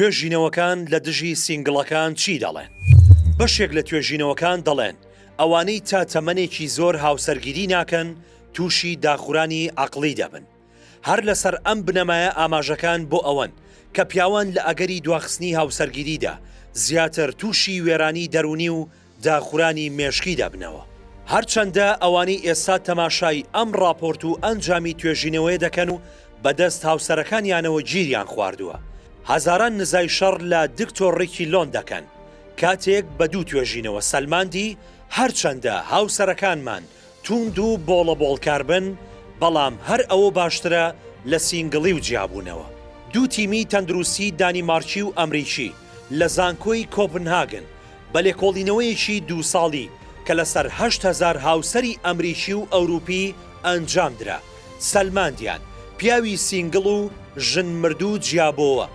توێژینەوەکان لە دژی سینگڵەکان چی دەڵێن؟ بەشێک لە توێژینەوەکان دەڵێن ئەوانەی تا تەمەنێکی زۆر هاوسەرگیری ناکەن تووشی داخورانی عەقڵی دەبن. هەر لەسەر ئەم بنەمایە ئاماژەکان بۆ ئەوەن کە پیاوان لە ئەگەری دواخستنی هاوسەرگیریدا زیاتر تووشی وێرانی دەروونی و داخورانی مێشکی دەبنەوە. هەرچەندە ئەوانەی ئێستا تەماشای ئەم ڕاپۆرت و ئەنجامی توێژینەوەیە دەکەن و بەدەست هاوسەرەکانیانەوە گیریان خواردووە، هەزاران نزای شەڕ لە دکتۆر ڕیکی لۆن دەکەن، کاتێک بە دوو توێژینەوە سەلماندی هەرچەندە هاوسەرەکانمان تووند و بۆڵەبۆڵکار بن، بەڵام هەر ئەوە باشترە لە سینگڵی و جیابوونەوە. دوو تیمی تەندروستی دانیمارکی و ئەمریکی لە زانکۆی کۆپنهاگن بە لێکۆڵینەوەیەکی دوو ساڵی کە لەسەر 8000 هاوسەری ئەمریکی و ئەوروپی ئەنجامدرا، سەلماندیان پیاوی سینگڵ و ژن مردوو جیابۆوە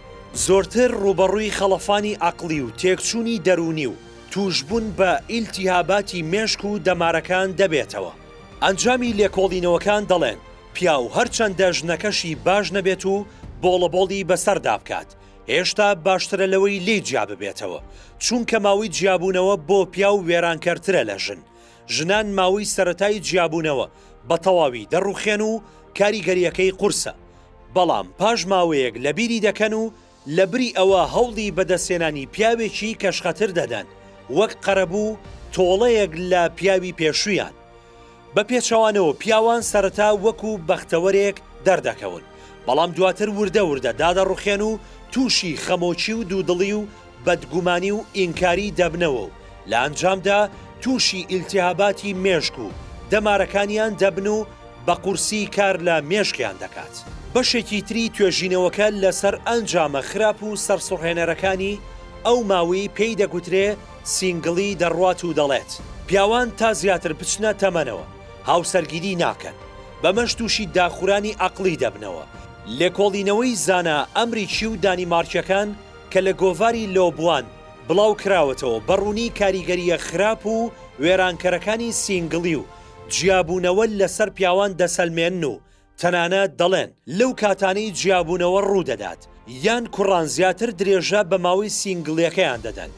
زۆرتر ڕووبەڕووی خەڵەفانی عەقڵی و تێکچوونی دەروونی و تووشبوون بە ئیلتیهاباتی مێشک و دەمارەکان دەبێتەوە. ئەنجامی لێکۆڵینەوەکان دەڵێن پیاو هەرچەندە ژنەکەشی باش نەبێت و بۆڵەبۆڵی بەسەردا بکات، هێشتا باشترە لەوەی لێی جیاببێتەوە، چونکە ماوەی جیابوونەوە بۆ پیاو وێرانکەرترە لە ژن. ژنان ماوەی سەرەتای جیابوونەوە بە تەواوی دەڕوخێن و کاریگەرییەکەی قورسە، بەڵام پاش ماوەیەک لەبیری دەکەن و لەبری ئەوە هەوڵی بەدەستهێنانی پیاوێکی کەشخەتر دەدەن وەک قەرەبوو تۆڵەیەک لە پیاوی پێشوویان. بە پێچەوانەوە پیاوان سەرەتا وەکو بەختەوەرێک دەردەکەون، بەڵام دواتر وردە وردە دادەڕوخێن و تووشی خەمۆکی و دوودڵی و بەدگومانی و ئینکاری دەبنەوە و لە ئەنجامدا تووشی ئیلتیهاباتی مێشک و دەمارەکانیان دەبن و بە قورسی کار لە مێشکیان دەکات. بەشێکی تری توێژینەوەکە لەسەر ئەنجامە خراپ و سەرسوڕهێنەرەکانی ئەو ماوەی پێی دەگوترێ سینگڵی دەڕوات و دەڵێت، پیاوان تا زیاتر بچنە تەمەنەوە هاوسەرگیری ناکەن، بەمەش تووشی داخورانی عەقڵی دەبنەوە. لێکۆڵینەوەی زانا ئەمریکی و دانیمارکیەکان کە لە گۆڤاری لۆبوان بڵاو کراوەتەوە بە ڕوونی کاریگەرییە خراپ و وێرانکەرەکانی سینگڵی و جیابوونەوە لەسەر پیاوان دەسەلمێنن و تەنانەت دەڵێن لەو کاتانەی جیابوونەوە ڕوودەدات یان کوڕان زیاتر درێژە بە ماوەی سینگڵیەکەیان دەدەن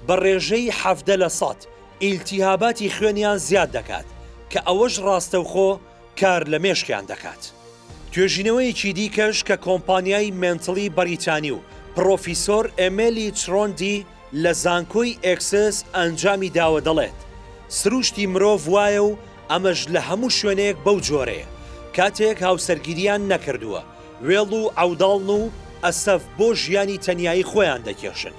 بە ڕێژەی 17 لە سەد ئیلتیهاباتی خوێنیان زیاد دەکات کە ئەوەش ڕاستەوخۆ کار لە مێشکیان دەکات. توێژینەوەیەکی دیکەش کە کۆمپانیای مێنتڵی بەریتانی و پڕۆفیسۆر ئێمێلی چرۆندی لە زانکۆی ئێکسس ئەنجامی داوە دەڵێت، سروشتی مرۆڤ وایە و ئەمەش لە هەموو شوێنێک بەو جۆرەیە، کاتێک هاوسەرگیریان نەکردووە وێڵ و عەوداڵن و ئەسەف بۆ ژیانی تەنیایی خۆیان دەکێشن،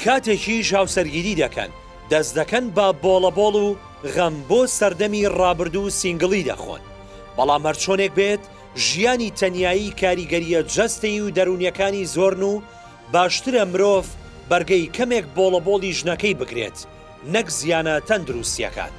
کاتێکیش هاوسەرگیری دەکەن دەست دەکەن بە بۆڵەبۆڵ و غەم بۆ سەردەمی ڕابردوو سینگڵی دەخۆن، بەڵام هەرچۆنێک بێت ژیانی تەنیایی کاریگەرییە جەستەیی و دەروونییەکانی زۆرن و باشترە مرۆڤ بەرگەی کەمێک بۆڵەبۆڵی ژنەکەی بگرێت نەک زیانە تەندروستییەکان.